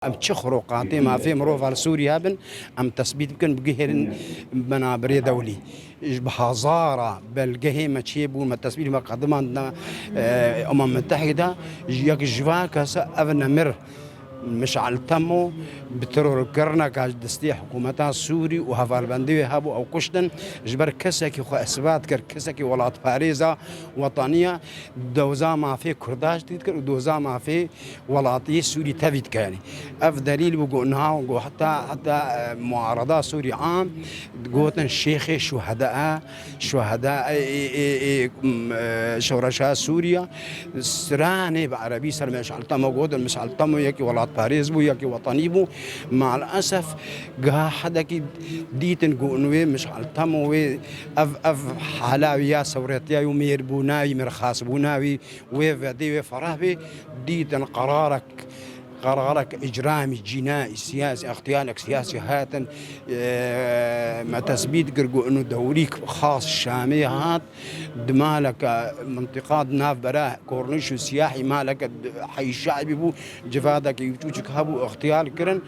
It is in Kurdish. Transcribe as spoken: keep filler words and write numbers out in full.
Em çi xurûqatê mafê mirov li Sûriye bin, em tesbît bikin, bigihêrin binabirê dewlî. Ji bi hezara belgehê me çêbûn, me tesbît me qedimandine, e, Umem Mitehîde, yek ji va kesa ev nemir Mişal Temo bi terorkirineka ji destê hikûmeta Sûrî û hevalbendê wê hebû ew kuştin, ji ber kesekî xwe isbat kir, kesekî welatparêza wetaniya doza mafê Kurda jî dît kir û doza mafê welatiyê Sûrî tevî dikirin. Ev delîl bû ku niha ku heta, heta, e, muarada Sûrî a gotin şêxê şuheda, şuheda, e, e, e, e, m, e, şoreşa Sûriya, stranê bi erebî ser Meşal Temo gotin. Meşal Temo yekî welatparêz bû, yekî wetanî bû. Maalesef giha hedekî dîtin ku wê Meşal Temo wê ev, ev hala wî ya sewretiya û mêrbûna wî, mirxasbûna wî, wê vedê wê ferah bê, dîtin qerarek, qerarek îcramî, cînayî, siyasî, îxtiyalek siyasî hatin, e, me tesbît kir ku inu dewrîk xas Şamê hat, di maleke mintiqa di navbera Kornîş û Siyahî maleke heyşabî bû, civadekî çûçik hebû, îxtiyal kirin.